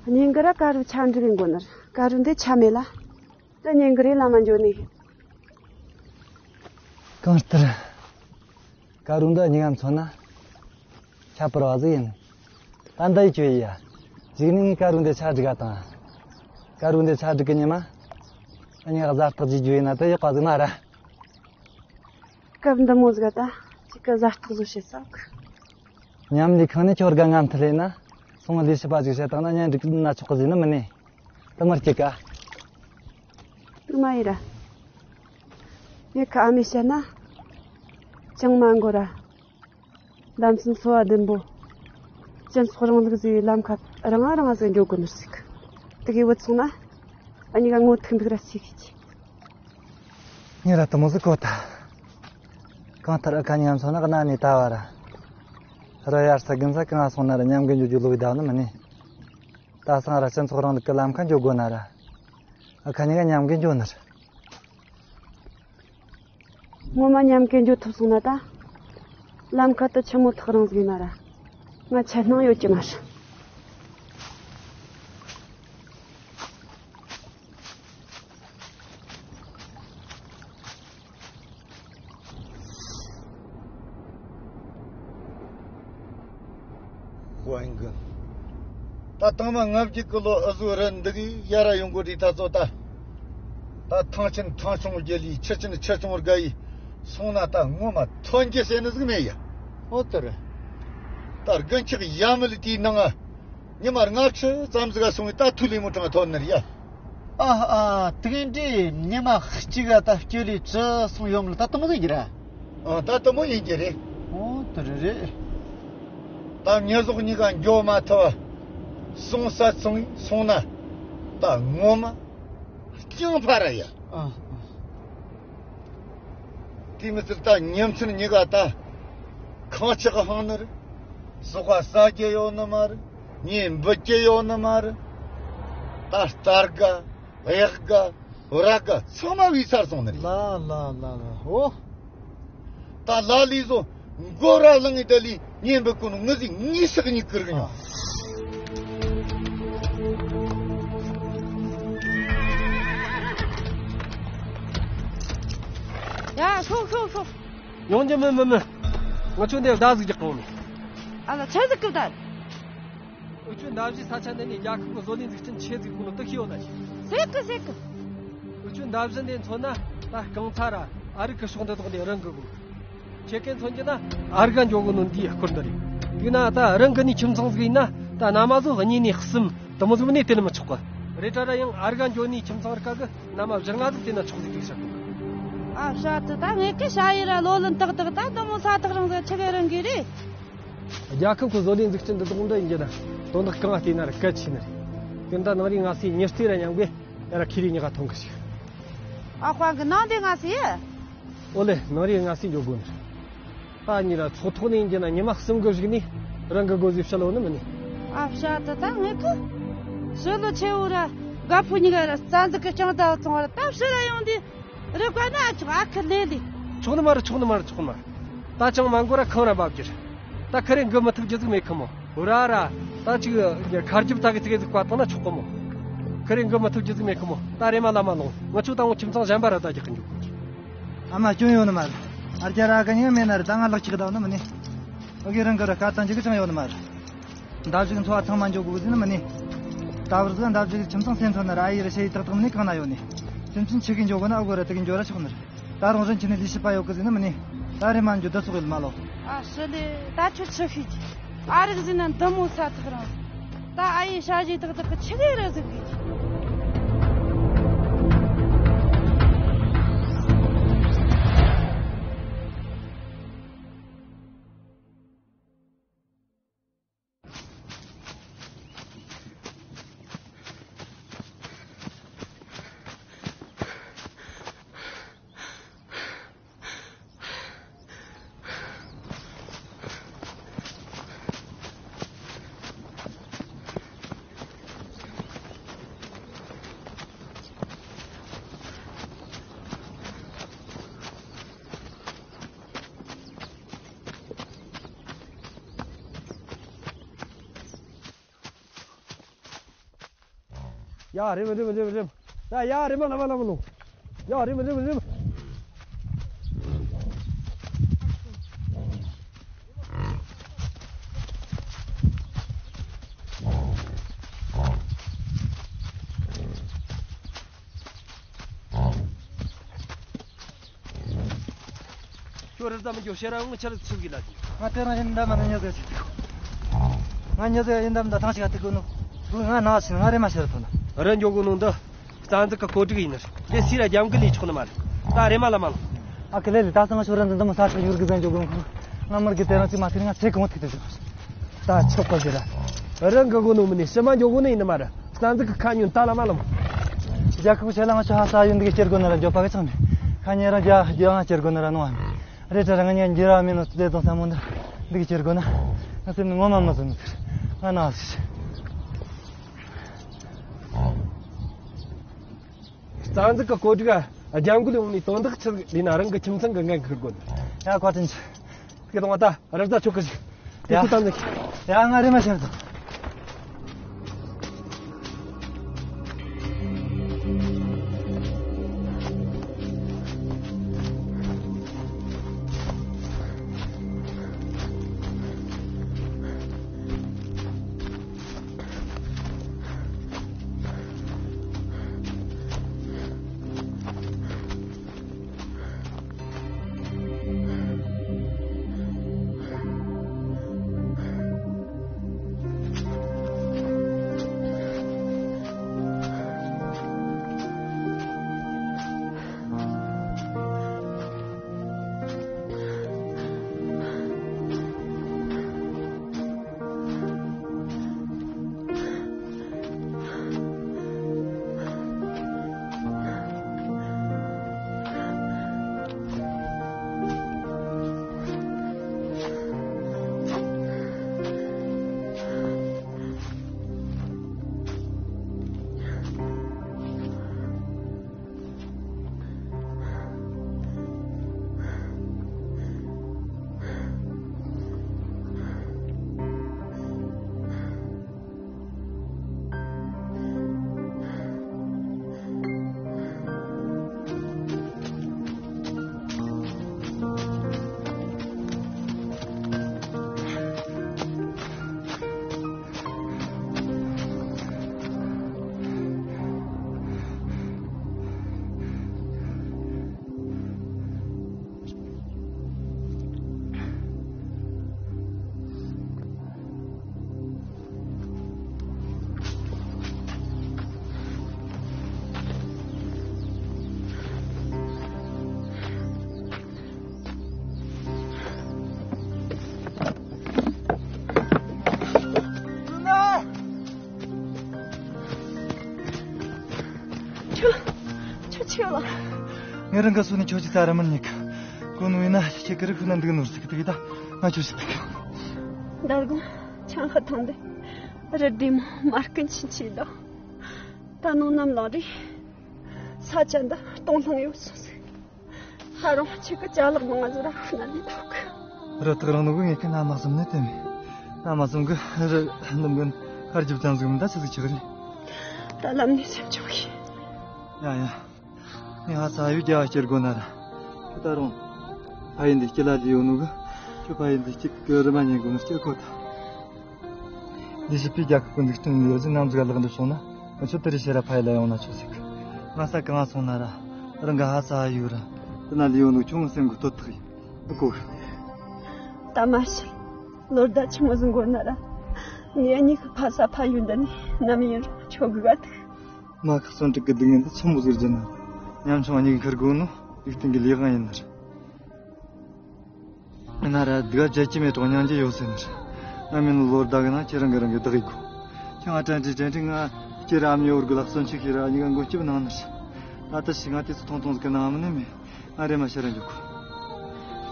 ཡ། ཉན་གི་ར། དཀར་རུ་ཆ་འགྲིག་གི་མགོ་ནར་དཀར་རུ་འདི་ཆ་མེད་ལ། ད་ཉན་གི་རེད་ལ་མ་འཇོ་ནི། གང་ལྟར། དཀར་རུ་འདི་གཉིས་ཀ་མཚོན་ན། ཁྱད་པར་བ་ཟིག་ཡིན། ད་འདི་ཡི་ཁྱོད་ཡིན་ཡ། གཅིག་ནི་ངས་དཀར་རུ་འདི་ཆ་འགྲིག་ག་དང་། དཀར་རུ་འདི་ཆ་འགྲིག་གི་ཉི་མ། ངས་གཟའ་རྟགས་ཀྱི་རྒྱུ་ཡིན་ན་ད་ཡག་པ་ཟིག་མ་ར། སྐབས་འདི་མོ་ཟིག་ད་གཅིག་གི་གཟའ་རྟགས་བཟོ་བྱེད་ས་གི། མཉམ་ལས་ཁང་ནས་ཁྱོད་དགའ་ང་མཐུ་ལེན་ན། སོང་ལས་བྱེད་པ་ཅིག་བྱེད་བཏང་ན་གཉེན་སྒྲིག་ན་ཆོག་གི་ཟིན་ནི་མིན་ནས། དུ་མར་སྐྱེ་ཀ། དུ་མ་ཡིན་ར། ངས་ཁ་ཨ་མས་བཤད་ན། ཅང་མ་འགོར་ར། ལམ་སེང་འཚོ་བ་བདུན་པོ། སྤྱི་ཚོགས་རིང་ལུགས་ཟེར་བའི་ལམ་ཁ་རང་ང་རང་ང་ཟིག་འགྲོ་དགོས་ནོ་ཟིག་དེ་གའི་བུད་སོང་ན། ཨ་ཉི་ག་ངོ་ཐུག་འདུག་ར་ཟེར་གི་ཅི། ངས་ར་དུ་མོ་ཟིག་གོ་ད། གང་ལྟར་ཨ་ཁ་མཉམ་སོང་ན་གནའ་ནས་ད་བ་ར། ར་ཡར་ས་གིན་ས་གང་སོང་ན་ར་མཉམ་གི་འཇུ་རྒྱུ་ལོ་བའི་ད་ནི་མིན་ནས། ད་སང་ར་སྤྱི་ཚོགས་རིང་ལུགས་ཀྱི་ལམ་ཁ་འགྱོ་དགོས་ན་ར། ཨ་ཁ་གཉིས་ཀ་མཉམ་གི་འགྱོ་ནི་རེད། ངོ་མ་མཉམ་གི་འགྱོ་ཐུབ་སོང་ན་ད། ལམ་ཁ་དུ་ཆི་མོ་ཐག་རིང་ཟིག་ན་ར། ང་ཆད་སྣང་ཡོད་ཀྱི་མ་རེད། ཧོ་ཨིན་གི། ད་དང་མ་ལྔ་བརྒྱད་ཀྱི་ལོ་ཨུ་ཟུ་རི་འདི་གི་ཡ་ར་ཡོང་གོ་དྲི་ད་ཚོ་ད། ད་ཐང་ཆེན་ཐང་ཆུང་རྒྱལ་ལི་ཆུ་ཆེན་ཆུ་ཆུང་རྒ་ཡི་སོང་ན་ད་ངོ་མ་ཐོན་གྱི་ཟེར་ནི་ཟིག་མེད་ཡ། ཨོ་དེ་རེད། ད་དགུན་ཆགས་ཡ་མི་ལི་དེའི་ནང་ང་། ཉི་མ་ལྔ་བཅུ་ཙམ་ཟིག་ག་སོང་བས་ད་ཐུགས་ལས་མོ་དྲང་ཐོན་ནི་རེད་ཡ། ཨ་ཨ་དེ་འདྲའི་ཉི་མ་གཅིག་ག་ད་སྐྱེ་ལས་བཅུ་སོང་ཡོད་མ་ལ་ད་དུང་ཟིག་གི་ར། ཨ་ད་དུ་མོ་ཡིན་གྱི་རེད། ཨོ་དེ་རེད་རེད། ད་ཉི་ཟོག་གཉིས་ཀ་འགྱོ་མ་ཐུབ། སོང་ས་སོང་སོང་ན་ད་ངོ་མ་རྐྱང་ཕ་ར་ཡ། ཨ་ཨ། དེ་མི་ཚད་ད་ཉིན་མཚན་གཉིས་ཀ་ད་ཁང་ཆག་ཧང་ནི་རེད། ཟོག་ག་ཟ་རྒྱུ་ཡོད་ནི་མ་རེད། ངས་འབུད་རྒྱུ་ཡོད་ནི་མ་རེད། ད་རྟ་རྒ་གཡག་རྒ་ར་རྒ་ཚང་མ་བུད་ཚར་སོང་ནི་རེད། ལ་ལ་ལ་ལ་ཨོ། ད་ལ་ལི་ཟོ་མགོ་ར་ལངས་ངེ་ད་ལི་ཉན་པའི་ཀུན་ངི་ཟིག་ངི་ཟིག་ཉིག་ཀིར་གི་ཉོ། ཡ་ཤོག་ཤོག་ཤོག་ཡོང་རྒྱུ་མིན་མིན་མིན། ང་ཚོ་འདིར་བརྡ་ཟིག་རྒྱག་གོ་ནི། ཨ་ལ་ཆི་ཟིག་གི་བརྡ། འུ་ཆོའི་མདའ་བཞི་ས་ཆ་འདི་ནས་རྒྱལ་ཁབ་ཀྱི་བཟོ་ལས་འཛུགས་སྐྲུན་ཆེ་ཟིག་དགོས་ནོ་དེ་ཤེས་ཡོད་ན་ཞིག་ཟེར་གི་ཟེར་གི་འུ་ཆོའི་མདའ་བཞི་འདི་མཚོན་ན་ད་རྐང་ཚ་ར་ཨ་རི་གི་ཕྱོགས་འདི་དག་འདི་རང་གི་དགོས། ཁྱེད་ཀྱིས་མཚོན་རྒྱུ་ན་ཨ་རི་ག་འགྱོ་དགོས་ནོ་འདིའི་སྐོར་འདི་རེད། དེས་ན་ད་རང་གི་ནས་ཁྱིམ་ཚང་ཟིག་ཡིན་ན་ད་ན་མ་ཟོ་གཉིས་ནས་གསུམ་དུ་མོ་ཟིག་ནས་དེ་ལ་མི་ཆོག་གི་རེད་དྲ་ར། ཡང་ཨ་རི་ག་འགྱོ་ནས་ཁྱིམ་ཚང་ར་ཀ་གི་ན་མ་བཞི་ལྔ་ཟིག་དེ་ན་ཆོག་ཟིག་གི་བཤད་གོ་ཨ་བྱ་དུ་ད་ངས་ཀི་བྱ་ཡི་ར་ལོ་ལོན་ཏག་ཏག་ད་དུ་མོ་ས་ཐག་རིང་ཟིག་ཆི་གི་རང་གི་རེད། རྒྱལ་ཁབ་ཀྱི་བཟོ་ལས་འཛུགས་སྐྲུན་འདི་དག་འདྲ་ཡིན་རྒྱུ་ན་དོན་དག་གང་ང་བལྟས་ན་ར་གལ་ཆེ་ནི་རེད། དེ་འདྲ་ནང་རིག་ང་སའི་མྱུར་རྩིས་ར་མཉམ་གི་ཡ་ར་ཁེ་རི་ཉི་ག་ཐོན་གི་ཞིག་ཨ་དཔང་གི་ནང་དེ་ང་སའི། ཨོ་ལེ། ནང་རེ་ང་སི་འཇོག་དགོས་ནི། ད་གཉིས་ར་ཚོགས་ཐོག་ནས་ཡིན་གྱི་ན་ཉི་མ་གསུམ་གི་རིག་ནི་རང་གི་སྒོ་ཟིག་ཕྱི་ལོ་ནི་མིན་ནི། ཨ་བྱ་ད་ད་ངས་གི་ཕྱི་ལོ་ཆེ་བོ་ར་དགའ་ཕོ་གཉིས་ཀ་ར་རྩ་འཛུགས་གི་ཅང་ད་བཙོང་བ་ར་ད་ཕྱི་ར་ཡོང་དུས་རི་ཀ་ན་ཨ་ཆོག་ཨ་ཁུ་ལེ་ལེ། ཆོག་ནི་མ་རེད། ཆོག་ནི་མ་རེད། ཆོག་ནི་མ་རེད། ད་ཅང་མ་འགོར་ར་ཁང་ར་འབབ་རྒྱུ་རེད། ད་ཁ་རེ་འགུལ་མི་ཐུབ་རྒྱུ་ཟིག་མེད་ཁི་མོ། འོ་ར་ར། ད་ཅིག་ཁ་རྒྱབ་ད་གི་ཙི་གེ་ཟིག་བཀའ་བཏང་ན་ཆོག་གི་མོ། ཁ་རེ་འགུལ་མི་ཐུབ་རྒྱུ་ཟིག་མེད་ཁི་མོ། ད་རེ་མ་ལ་མ་ལོང་། ང་ཆོ་ད་འོ་ཁྱིམ་ཚང་གཞན་པ་ར་ད་རྒྱག་གི་འཇུག་གི། ཨ་མ་སྐྱོན་ཡོད་ནི་མ་རེད། ཨ་རྒྱ་ར་ག་ཉིན་མེད་ན་རེད། ད་ང་ལག་ཅིག་ད་ནི་མིན་ནི། ཨོ་གི་རང་གི་ར་བཀའ་བཏང་རྒྱུ་གི་ཅང་ཡོད་ནི་མ་རེད། འདབ་ཞིག་འཚོ་བ་ཚང་མ་འཇོག་དགོས་ཟིན་ནི་མིན་ནི། ད་བར་དུ་འདབ་ཞིག་ཁྱིམ་ཚང་སེམས་ཐོན་ན་ར་ཨ་ཡེ་ར་ཤེས་ཡི་ཏག་ཏག་མིན་ནི་གང་ན་ཡོད་ནི། སེམས་ཅན་ཆི་གི་འཇོག་གི་ན་ཨོ་གོ་ར་དེ་གི་འཇོག་ར་ཆོག་ནི་རེད། ད་རུང་རིན་ཆེན་ནི་ལས་བྱེད་པ་ཡོད་གི་ཟིན་ནི་མིན་ནི། ད་རེ་མ་འཇོག་ད་སོག་ཡིན་མ་ལོ། ཨ་ཤི་ལེ། ད་ཁྱོད་ཆི་ཤེས་ཀྱི། ཨ་རིག་ཟིན་ན་འདི་མོ་ས་ཐག་རང་། ད་ཨ་ཡེ་ཞ་ཞེ་ཏག་ཏག་གི་ཆི་གི་ར་ཟིག་གི། ཡ་རེམ་རེམ་རེམ་རེམ། ད་ཡ་རེམ་ལ་མ་ལ་མ་ལོ། ཡ་རེམ་རེམ་རེམ། ཁྱོད་རི་ཙམ་མི་འགྱོ་ཤེས་ར་ངུ་ཆ་རི་ཚུགས་གི་ལ་ཅི། ང་དེ་རང་ཡིན་འདམ་ན་ཉོ་ཟེར་ཅི། ང་ཉོ་ཟེར་ཡིན་འདམ་ད་ཐང་ཞིག་ཨ་ཏི་གོ་ནོ། ང་ན་ཞིག་ང་རེ་མ་ཤེས་ར་ཐོན་ན། རི་འགྱོ་གོ་ནོ་འདི་རྩ་འཛུགས་ཀྱི་བཀོད་སྒྲིག་ཡིན་ནི་རེད། དེ་སི་ར་རྒྱམ་གི་ལས་ཆོག་ནི་མ་རེད། ད་རེ་མ་ལ་མ་ལོ། ཨ་ཁི་ལེ་ལེ། ད་སང་ང་ཤོར་ར་འདི་འདི་མོ་ས་ཆ་ཡུར་གི་ཟན་འགྱོ་གོ་ནོ། ང་མར་གི་དེ་རང་ཅི་མ་ཐེར་ང་ཚེ་གང་ཐིག་ཏུ་ཞོག་ད་ཆོག་པ་ཟེར་ར། རང་གི་གོ་ནོ་མིན་ནི་ཕྱི་མ་འགྱོ་གོ་ནི་ཡིན་ནི་མ་རེད། རྩ་འཛུགས་ཀྱི་ཁ་ཉོན་ད་ལ་མ་ལོ། རྒྱལ་ཁབ་ཆེ་ལ་ང་ཆོ་ཧ་ས་ཡོད་འདི་གི་སྐྱེར་དགོས་ན་ར་འགྱོ་པ་གི་ཚང་མེད། ཁ་ཉེ་རང་རྒྱ་རྒྱ་ང་སྐྱེར་དགོས་ན་ར་ནོ་ཨ་མེད། རེད་དྲ་ར་ང་ཉེ་འགྱུར་བ་མིན་ནོ་ཙི་ཙི་ཙང་ས་མོ་འདི་འདི་གི་སྐྱེར་དགོས་ན། ང་སེམས་ནི་ངོ་མ་མ་བཟོད་ནི་ཟེར། ང་ན་ཟེར། རྩ་འཛུགས་ཀྱི་བཀོད་སྒྲིག་རྒྱབ་འགལ་ཡོང་ནས་དོན་དག་ཆི་ཟིག་ལས་ན་རང་གི་ཁྱིམ་ཚང་གི་འགན་འཁུར་དགོས། ཡ་བཀའ་དྲིན་ཆེ། ཁྱེད་དང་བ་ད་རབ་ཟ་ཆོག་གི་ཞིག་ཡ། དེ་ཁུ་ཏང་ནི། ཡ་ང་རེ་མ་ཤར་དང་། ཁྱོད། ཁྱོད་ཆི་ཡོད་ལ། ངའི་རང་གི་སུ་ནི་ཁྱོད་ཀྱི་ས་ར་མིན་ཉིག་ཀུན་བས་ན་ཁྱེད་ཀྱི་རིགས་ན་འདུག་ནོར་ཟིག་དེ་གི་ད་ང་ཆོ་ཞིག་དེ་གི། མདང་དགོང་ཆང་ཁ་འཐུང་དེ་རི་དྲེ་མོ་མ་སྐད་ཆིན་ཆི་དོ། ད་ནང་ནམ་ལངས་རེད། ས་ཆ་འདི་སྟོང་ལྷང་ཡོད་སོང་ཟིག་ཧ་རུང་ཁྱེད་ཀྱི་ཅ་ལག་མང་ང་ཟིག་ར་ཁུ་ན་ལི་ཐོག་གི། རི་དྭགས་རང་ནོ་གི་ངས་ཁི་ན་མ་སོམ་ནི་དེ་མེད། ན་མ་སོམ་གི་རི་ནུབ་གི་ཁར་ཇིབ་ཙམ་ཟིག་མི་ད་ཆི་ཟིག་ཆི་གི་རེད། ད་ལམ་ནས་སེམས་ཆོག་གི། ཡ་ཡ། ངས་ཧ་ས་ཡུལ་རྒྱ་བ་སྐྱེར་དགོ་ན་ར། ཁྱོད་ད་རུང་ཕ་ཡུལ་འདི་སྐྱིད་ལ་ལི་ཡོད་ནོ་གི། ཁྱོད་ཕ་ཡུལ་འདི་སྐྱིད་གི་རི་མ་ཉན་དགོ་ནོ་སྐྱིད་གོ་ད། ལས་བྱེད་པས་རྒྱལ་ཁབ་ཀྱི་འཛུགས་སྐྲུན་ཡོད་ཟིན་ནམ་ཟིག་ལག་འདི་སོང་ན་ང་ཚོ་དེ་རིང་ཕྱིར་ར་ཕ་ཡུལ་ལ་ཡོང་ན་ཆོག་ཟིག་ང་ས་གང་སོང་ན་ར་རང་གི་ཧ་ས་ཡུལ་ར་དེ་ན་ལི་ཡོད་ནོ་ཁྱོད་སེམས་གི་ལྟོ་ཐག་ཡིན་ཨ་གོ། ད་མ་ཤི། ལོ་ཟླ་ཆི་མོ་ཟིག་འགོར་ན་ར་ངས་གཉིས་ཀྱི་ཕ་ས་ཕ་ཡུལ་འདི་ནས་ནམ་ཡིན་རུང་ཆོག་གི་ག་ཐུག་མ་ཁག་སོན་ཀྲིག་གི་སྡུག་བསྔལ་འདི་ཆི་མོ་ཟིག་རྒྱུ་ན་ཉམ་ཆུང་གཉིས་ཀྱི་ཁུར་དགོས་ནོ་ལུགས་མཐུན་གྱི་ལས་དབང་ཡིན་ནི་རེད། མི་ན་ར་སྡུག་བྱེད་ཀྱི་མེད་གྲོགས་མྱང་རྒྱུ་ཡོད་ཟེར་ནི་རེད། ང་མི་ནི་ལོ་ཟླ་གི་ནང་ཁྱེད་རང་གི་རང་གི་བདག་ཡིག་གོ། ཁྱེད་ང་དྲན་དྲན་དྲན་དྲན་ང་ཁྱེད་ར་ཨ་མྱེས་འུར་གི་ལག་སོན་ཆུ་ཁྱེད་ར་ཨ་ཉི་ག་མགོ་སྐྱིབ་ནང་ནི་རེད། ད་ལྟ་ཞིག་ང་དེ་ཚོ་ཐོང་ཐོང་ཟིག་གི་ནང་མི་ནི་མེད། ང་རེ་མ་ཤེས་ར་འཇུག་གོ།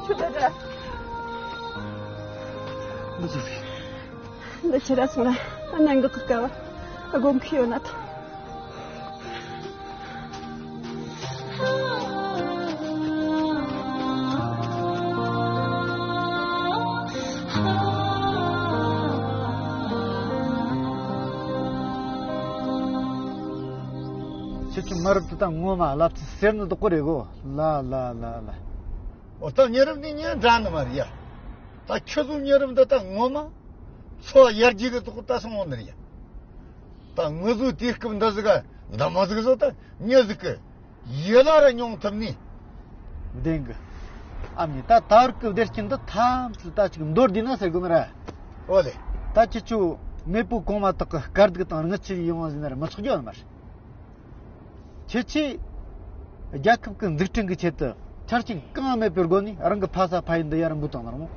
ཁྱོད་ད་ད། འདི་ཚོ་ཟིག་འདི་ཁྱེད་ར་སོང་ན་གནད་འགག་གི་སྐབས་དགོངས་ཁུལ་ཡོད་ན་ཐང་། ཁྱེད་ཀྱི་མི་རབས་དེ་དག་ངོ་མ་ལབ་ཚེ་ཟེར་ནི་དག་གོ་རེད་གོ། ལ་ལ་ལ་ལ། འོ་ད་མྱི་རབས་ནི་མྱི་འདྲ་ནི་མ་རེད་ཡ། ད་ཁྱོད་ཚོ་མྱི་རབས་འདི་དག་ངོ་མ་འཚོ་བ་ཡར་རྒྱས་གི་ཐོག་ད་སོང་བ་ནི་རེད་ཡ། ད་ངུ་ཟོ་དུས་སྐབས་འདི་ཟིག་ག་འདི་མོ་ཟིག་ཟོ་ད་མྱི་ཟིག་གི་ཡིད་ལ་ར་མྱོང་ཐུབ་ནི། བདེན་གི། ཨ་མྱེས་ད་ད་བར་གི་བདེ་སྐྱིད་འདི་ཐམས་ཅད་ད་ཅིག་མདོར་བསྡུས་ན་ཟེར་དགོས་ནི་ར། ཨོ་ལེ། ད་ཁྱེད་ཚོ་མེས་པོ་གོང་མ་དག་གི་དཀའ་སྡུག་དང་རྔུལ་ཆུ་ཡིས་ཡོང་བ་ཟིན་ན་ར་མི་ཚོགས་རྒྱུ་ཡོད་ནི་མ་རེད། ཁྱེད་ཚོས་རྒྱལ་ཁབ་ཀྱི་འཛུགས་སྐྲུན་གྱི་ཆེད་དུ་ཆ་རྐྱེན་གང་མེད་པའི་སྒོ་ནས་རང་གི་ཕ་ས་ཕ་ཡུལ་འདི་ཡར་འབུད་བཏང་ནི་རེད་མོ།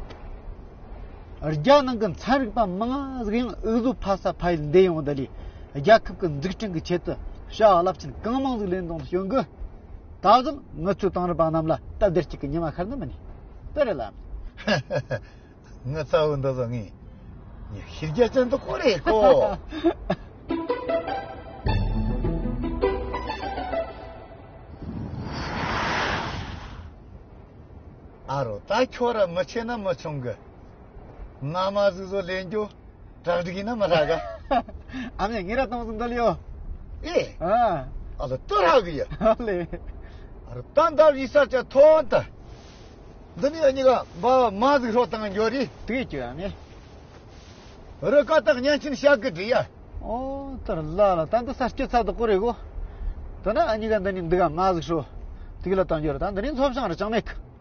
རྒྱལ་ནང་གི་ཚན་རིག་པ་མང་ང་ཟིག་ཡང་འུ་ཚོ་ཕ་ས་ཕ་ཡུལ་འདི་ཡོང་འདི་ལས་རྒྱལ་ཁབ་ཀྱི་འཛུགས་སྐྲུན་གྱི་ཆེད་དུ་བྱ་བ་རླབས་ཆེན་གང་མང་ཟིག་ལས་འདུག་བྱུང་གི། ད་གཟོད་ངུ་ཚོའི་དེང་རབས་པ་རྣམས་ལ་སྟབས་བདེ་སྐྱིད་ཀྱི་ཉི་མ་ཤར་ནི་མིན་ནི། དེ་རེད་ལ། ངའི་ཚ་བོ་འདི་ཚོ་ངས་ངས་ཤེས་རྒྱ་ཅན་དུ་གོ་རེད་གོ། ཨ་རོ་ད་ཁྱོད་ར་མི་ཆེ་ན་མི་ཆུང་གི། ང་མ་ཟིག་བཟོ་ལེན་རྒྱུ་གྲ་སྒྲིག་ཡིན་ན་མི་ཧྲ་ག། ཨ་མྱེས་ངེད་ར་གཏོང་ཟིན་འདོད་ཡོད། ཨེ། ཨ། ཨ་ལ་ཏུ་ཧྲ་གི་ཡ། ཨ་ལེ། ཨ་རོ་ད་འདབ་ཡི་ས་ཆ་ཐོན་ད། འདི་ནས་གཉིས་ཀ་འབའ་མ་ཟིག་ཧྲོ་བཏང་འགྱོ་རེད། དེ་ཅི་ཡང་མེད། རི་ཀ་དག་བརྙན་ཆེན་བཤད་གི་འདྲི་ཡ། ཨོ་ཏར་ལ་ལ་ད་འདི་ས་སྐྱི་ཚ་དུ་ཀོ་རེ་གོ། ད་ན་ཨ་གཉིས་ཀ་འདི་ནས་འདི་ག་མ་ཟིག་ཧྲོ། དེ་གི་ལ་བཏང་འགྱོ་རེད། ད་འདི་ནས་ཚོ་བྱང་ར་ཅང་མེད་གི།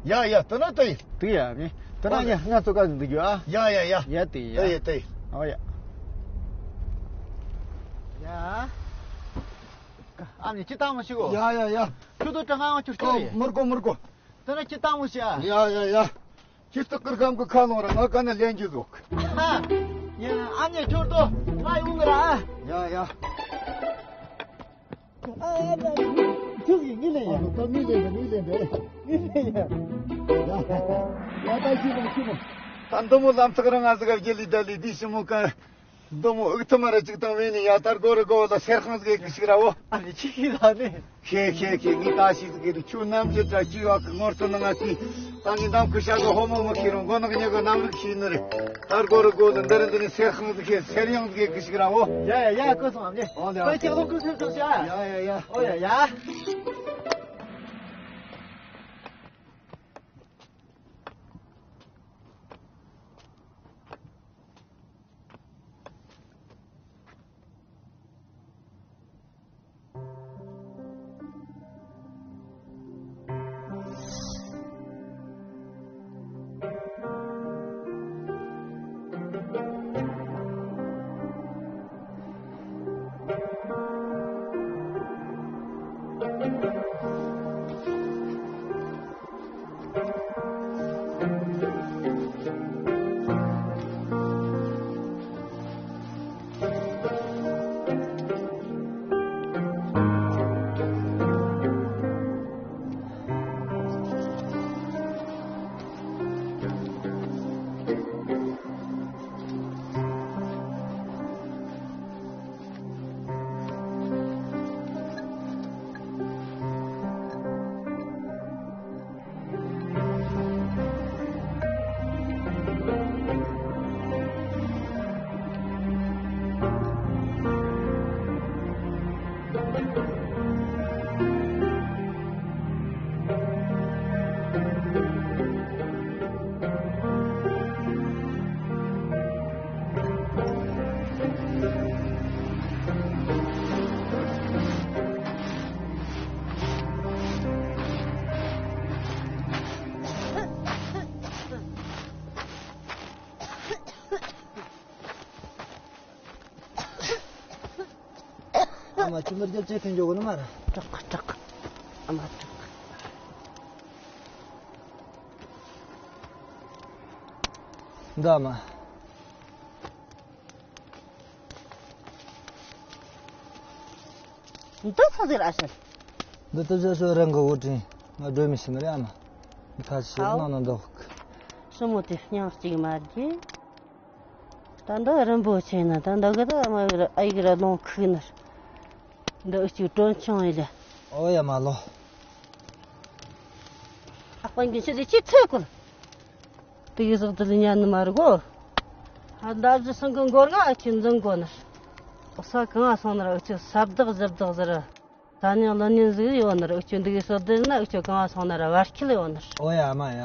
ཡ་ཡ་ད་ན་ད་ཡི། དེ་ཡ་མེད། ད་ན་ཨོ་ཡ་ང་ཚོ་ཀ་ཟིག་འདི་རྒྱུ་ཨ། ཡ་ཡ་ཡ། ཡ་དེ་ཡ། ད་ཡི་ད་ཡི། ཨོ་ཡ། ཡ། ཨ་ནི་ཅི་ཏང་མ་ཤི་གོ། ཡ་ཡ་ཡ། ཁྱོད་དུ་གྲང་ངང་ཁྱོད་ཁྱོད་ཨོ་རེད། མུར་གོ་མུར་གོ། དེ་ན་ཅི་ལྟ་མོ་བྱ། ཡ་ཡ་ཡ། ཁྱི་སྟག་གིར་སྒམ་གི་ཁ་ལོང་ར་ང་ཀ་ན་ལེན་གྱི་འདུག་ཧ། ཡ་ཨ་མྱེས་ཁྱོད་དོ་ང་ཡོང་གི་ར། ཡ་ཡ། ཁྱོད་ཀྱིས་ངི་ལེན་ཡ། ད་ངི་ལེན་ད་ངི་ལེན་ད། ངི་ལེན་ཡ། ཡ་ད་ཤི་མོ་ཤི་མོ། ད་འདི་མོ་ལམ་ཚག་རང་ང་ཟིག་ག་བརྒྱལ་ལི་ད་ལི་དི་ཤི་མོ་ཀ། འདི་མོ་ཨུག་ཐུ་མ་ར་ཅིག་དང་བས་ནི་ཡ་ད་རྒོ་རུ་རྒོ་ལ་སེར་ཁང་ཟིག་གི་ཤིག་ར་བོ། ཨ་ནི་ཆི་ཤི་ལ་ནི། ཁེ་ཁེ་ཁེ་ངི་ད་ཤི་ཟིག་གི་ཆུ་ནམ་ཅི་ད་ཅི་ཡོ་གི་ངོར་ཚོ་ནང་ང་ཅི། ད་ངི་འདམ་ཁུ་ཤ་གི་ཧོ་མོ་མོ་ཁི་རུང་མགོ་ནག་ཉེ་གི་ནམ་རིག་ཤི་ནི་རེད། ད་རྒོ་རུ་རྒོ་ལ་འདི་རི་འདི་ནི་སེར་ཁང་ཟིག་གི་སེར་ཡང་ཟིག་གི་ཤིག་ར་བོ། ཡ་ཡ་ཡ་ཀོ་སོང་ཨ་ནི། ཨོ་ལེ་ད་ཨ་ཁྱེད་ལོ་ཀུ་སེར་སོང་ཤ། ཡ་ཡ་ཡ། ཨོ་ཡ་ཡ། ཁྱིམ་པར་རྒྱབ་ཆེ་ཐོན་འཇོག་གི་ནི་མ་རེད། སྐྲག་སྐྲག་ཨ་མ་སྐྲག་འདི་ཨ་མ། འདི་ཚོ་ཟེར་ཨ་ཤེ། འདི་ལྟ་བྱ་ཤོ་རང་གི་འོ་དྲིན་ང་སྒྲོལ་མི་ཤི་མི་རེད་ཨ་མ། འདི་ཁ་ཤས་ནང་ན་འདུག་སྲུ་མོ་དེ་སྙིང་གཅིག་མ་རྒྱས། ད་འདི་རིན་པོ་ཆེ་ན་ད་འདི་གི་ད་ཨ་མ་གི་ཨ་ཡིག་ར་ལོང་ཁུག་ནར། འདི་ཨུ་ཅུ་གྲོན་ཆུང་ཡིན་ལ། ཨོ་ཡ་མ་ལོ། ཨ་དཔོན་གྱི་ཆུ་དེ་ཅི་ཚོད་ཀུལ། དེ་གི་ཟོག་དེ་ལ་ཉན་ནི་མ་རེད་གོ། ཨ་འདབ་བཞི་སང་གི་མགོ་ང་ཨ་ཅུ་འཛིན་གོ་ནར། ཨོ་ས་གང་ང་སོང་ནར་ཨུ་ཅུ་ས་བདག་བཞི་བདག་ཟེར། ད་ནི་ལོ་ནི་ཟིག་ཡོད་ནར་ཨུ་ཅུ་འདི་གི་སོ་དེ་ན་ཨུ་ཅུ་གང་ང་སོང་ནར་བར་ཁྱིལ་ཡོད་ནར། ཨོ་ཡ་མ་ཡ།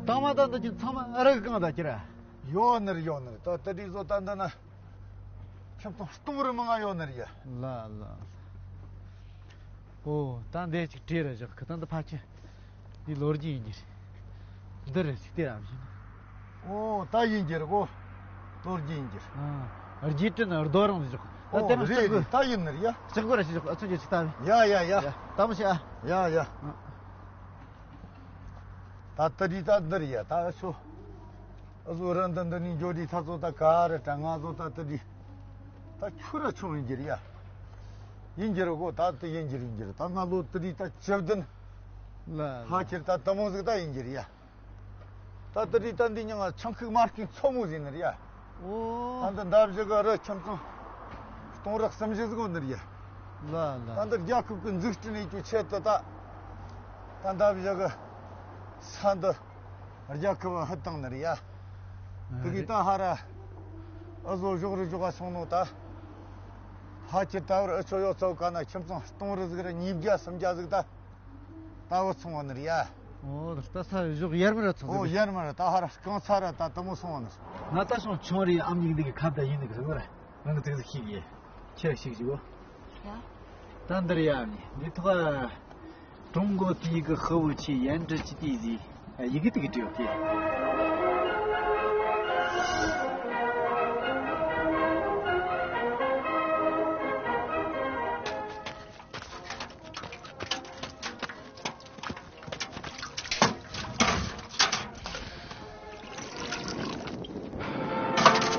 དང་མ་ད་འདི་ཅི་ཚང་མ་རིག་གང་ད་ཁྱེར། ཡོད་ནི་རེད་ཡོད་ནི་རེད། ད་ད་དེ་བཟོ་ད་འདི་ན་ཁྱིམ་ཚང་སྟོང་རི་མང་ང་ཡོད་ནི་རེད་ཡ། ལ་ལ། ཨོ་ད་འདི་ཅིག་བྲིས་ར་བཞག་གི་ད་འདི་ཕ་ཁྱི། འདི་ལོ་རྒྱུས་ཡིན་གྱི་རེད། འདི་རེད་ཅིག་དེ་ར་བཞིན། ཨོ་ད་ཡིན་གྱི་རེད་གོ། ལོ་རྒྱུས་ཡིན་གྱི་རེད། ཨ་རྒྱས་དྲིན་རྡོ་རིང་ཟེར་བཞག་ཨ་ཨོ་དེ་ན་རེད་ལྕགས་རེད་ད་ཡིན་ནི་རེད་ཡ། ལྕགས་སྒོ་ར་ཞིག་བཞག་ཨ་ཚོ་ཁྱོད་ཅིག་ལྟ་བས། ཡ་ཡ་ཡ། ཡ་ལྟ་མོ་བྱེད་ཨ། ཡ་ཡ། ཨ། ད་ལྟ་དུས་ད་འདིར་ཡ་ད་ཤོ། ཨ་ཟོ་ར་འདི་འདི་ནས་འགྱོ་དུས་ད་ཚོ་ད་ག་རེ་དྲ་ང་ཚོ་ད་ལྟ་དུས། ད་ཁྱོད་ར་ཆུང་ཡིན་གྱི་རེད་ཡ། ཡིན་གྱི་རེད་གོ། ད་ལྟ་ཡིན་གྱི་རེད་ཡིན་གྱི་རེད། ད་ང་ལོ་ལྟ་དུས་ད་བཅུ་བདུན། ལ་ཕ་ཁྱེར་ད་ལྟ་མོ་ཟིག་ད་ཡིན་གྱི་རེད་ཡ། ད་ལྟ་དུས་ད་འདི་ཉང་ཆང་ཁུག་མར་ཁུག་མཚོ་མོ་ཟིག་ནི་རེད་ཡ། ཨོ། ད་འདི་འདབ་བཞི་གི་རི་ཁྱིམ་ཚང་སྟོང་རི་གསུམ་བཞི་ཟིག་ཡོད་ནི་རེད་ཡ། ལ་ལ། ད་འདི་རྒྱལ་ཁབ་ཀྱི་འཛུགས་སྐྲུན་ཡེད་རྒྱུའི་ཆེད་དུ་ད། ད་འདབ་བཞི་གི་ས་འདི་རྒྱལ་ཁབ་ཧུད་བཏང་ནི་རེད་ཡ། དེ་གི་ད་ཧ་ར་ཨ་ཟོ་ཞོག་རི་ཞོག་ག་སོང་ནོ་ད། ཕ་ཁྱི་ད་བར་ཨ་ཆོ་ཡོ་ཚོ་ག་ན་ཁྱིམ་ཚང་སྟོང་རི་ཟིག་ར་ཉིས་བརྒྱ་སུམ་བརྒྱ་ཟིག་ད། ད་བུ་ཚོང་བ་ནི་རེད་ཡ། ཨོ་ད་ས་ཞོག་ཡར་མར་ཚོང་ཨོ་ཟིག་ཡར་མར་ད་ཧ་ར་རྐང་ཚ་ར་ད་དུ་མོ་སོང་བ་ནི། ང་ད་ཤོང་ཆུང་རེད། ཨམ་ཡིག་འདི་གི་ཁ་བརྡ་ཡིན་ནི་གི་ཟིག་ར། ང་གི་ཙིག་ཟིག་ཤིག་ཡེ། ཁྱེད་ཤིག་ཞིག་གོ། ཡ། ད་འདིར་ཡ་ནི་འདི་ཐོག་ཀྲུང་གོ་དེའི་གི་ཧི་བོ་ཆེ་ཡན་ཀྲི་ཅི་ཏི་ཟི་ཡི་གེ་དེ་གི་བྲིས་ཡོད་དེ།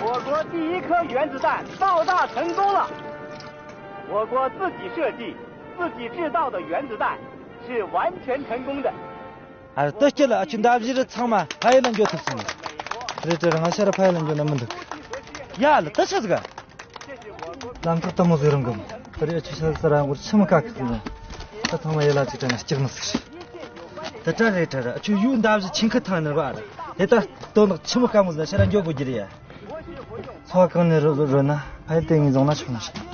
我国第一颗原子弹爆炸成功了。我国自己设计、自己制造的原子弹是完全成功的。 ཨ་ར་ལྟ་སྐྱེ་ལ་ཨ་ཆུ་འདབ་བཞི་རི་ཚང་མ་ཕ་ཡུལ་ལ་འགྱོ་ཐུབ་སོང་། རེད་དྲ་ང་ཤ་ར་ཕ་ཡུལ་ལ་འགྱོ་ན་མི་འདུག་ཡ་ལ་ལྟ་ཤ་ཟིག་ལམ་ཐག་ལྟ་མོ་ཟིག་རང་གི་ཨ་རེ་ཨ་ཆུ་ཤ་ཟ་ར་འགོར་ཆུ་མི་ཀ་ཁི་ཟིག་ད་ཚང་མ་ཡེ་ལ་ཅིག་དྲ་ན་སྐྱག་མི་ཟིག་དེ་དྲ་རེད་དྲ་ར་ཨ་ཆུ་ཡུལ་འདབ་བཞི་ཆིང་ཁི་ཐང་ནི་ར་ཨ་ར་དེ་ད་དོ་ནག་ཆུ་མི་ཀ་མོ་ཟ་ཤ་ར་འགྱོ་དགོས་རྒྱུ་རེད་ཡ། འཚོ་བ་གང་ནས་རོལ་རོལ་ན་ཕ་ཡུལ་དེ་ངས་བཟུང་ན་ཆོག་མ་ཤེས།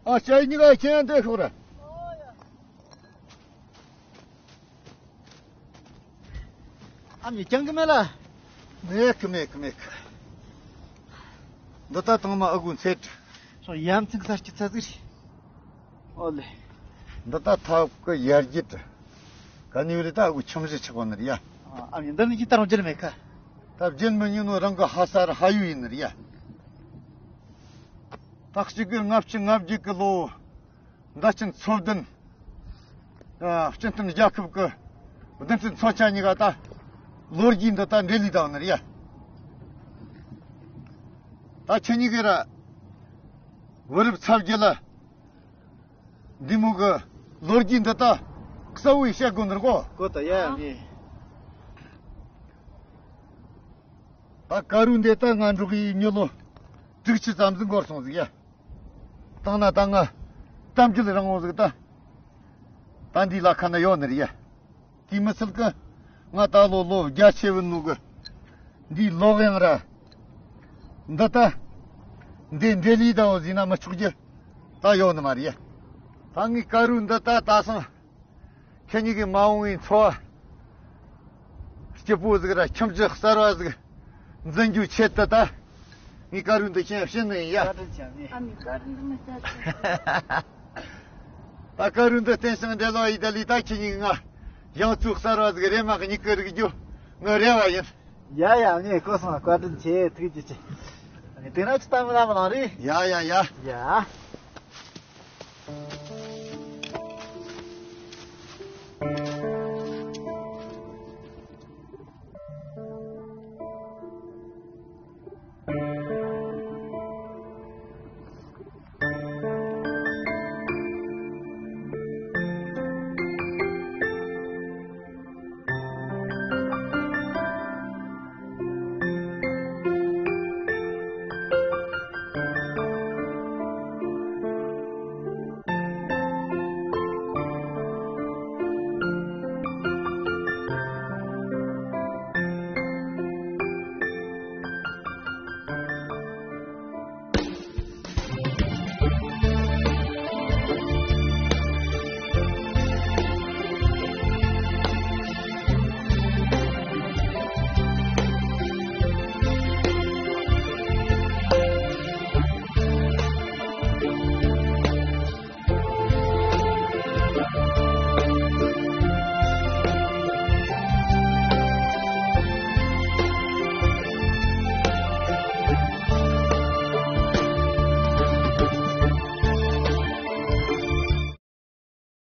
啊，小姨，你个现在说的。 ཨ་མྱེས་ཀྱང་གི་མེད་ལ། མེད་གི་མེད་གི་མེད་གི། འདི་ལྟ་དང་མ་ཨ་ཁུ་འཚེར། སོ་ཡ་མཚན་གསར་གྱི་ཚ་ཟིག་རེད། ཨོ་ལེ། འདི་ད་ཐབ་ཀི་ཡར་རྒྱུད་དུ། ག་ནི་ཡོད་རེད། ད་འུ་ཁྱིམ་གཞི་ཆགས་པ་ནི་རེད་ཡ། ཨ་མྱི་འདི་ནི་ཅི་ལྟར་འོང་རྒྱུ་མེད་ཁ། ད་རྒྱུན་མི་ཉུང་ནོ་རང་གི་ཧ་ས་ར་ཧ་ཡུ་ཡིན་ནི་རེད་ཡ། ད་གཅིག་གི་ལྔ་བཅུ་ང་བརྒྱད་གི་ལོ། མདའ་ཆེན་ཚོ་བདུན། ཨ་སྤྱི་མཐུན་རྒྱལ་ཁབ་ཀྱི་བདུན་ཚན་མཚོན་ཆ་གཉིས་ཀ་ད་ལོ་རྒྱུས་འདི་ད་འབྲེལ་ལི་དང་ནི་རེད་ཡ། ད་ཁྱེད་གཉིས་ཀྱི་ར་བུ་རབས་ཚ་བརྒྱད་ལ་འདི་མོ་གི་ལོ་རྒྱུས་འདི་ད་གསལ་བོ་ཡི་བཤད་དགོས་ནི་རེད་གོ། གོ་ད་ཡ་ཡ་ངས། ད་ཀ་རུ་འདི་ད་ང་འགྲོ་གི་མྱི་ལོ་དྲུག་ཅུ་ཙམ་ཟིག་འགོར་སོང་ཟིག་ཡ། བཏང་ན་ད་ང་གཏམ་རྒྱུད་རིང་བོ་ཟིག་ད། ད་འདི་ལ་ཁ་ན་ཡོད་ནི་རེད་ཡ། དེ་མི་ཚད་ཀི། ང་ད་ལོ་ལོ་བརྒྱ་ཆེ་བའི་ནུ་གི། འདི་ལོག་ཡང་ར། འདི་ད། འདི་འདྲེ་ལི་ད་འོ་ཟིན་ན་མི་ཆོག་རྒྱུ། ད་ཡོད་ནི་མ་རེད་ཡ། ད་ངའི་ཀ་རུ་འདི་ད་ད་སང་། ཁྱེད་གཉིས་ཀྱི་མ་འོངས་པའི་འཚོ་བ། སྐྱིད་པོ་ཟིག་ར་ཁྱིམ་གཞི་གསར་བ་ཟིག་འཛིན་རྒྱུའི་ཆེད་དུ་ད། ངས་ཀ་རུ་འདི་ཁྱེད་བྱིན་ནི་ཡིན་ཡ། བཀའ་དྲིན་ཆེ་ཨ་ནི། ཨ་མའི་བཀའ་དྲིན་འདི་མི་ཟད་ཅིག་ད་ཀ་རུ་འདི་བརྟན་ཞིང་འབྲེལ་བ་ཡི་ད་ལི་ད་ཁྱེད་གཉིས་ང་། ཡང་ཚུགས་གསར་བ་ཟིག་རེ་མ་གི་གཉིས་ཀི་རིག་རྒྱུ། ངའི་རེ་བ་ཡིན། ཡ་ཡ་ངས་གོ་སོང་བཀའ་དྲིན་ཆེ་ཐུགས་རྗེ་ཆེ། ཨ་ནི་དེ་ན་ཅི་ལྟ་མི་ལ་མི་ལང་རེད། ཡ་ཡ་ཡ། ཡ།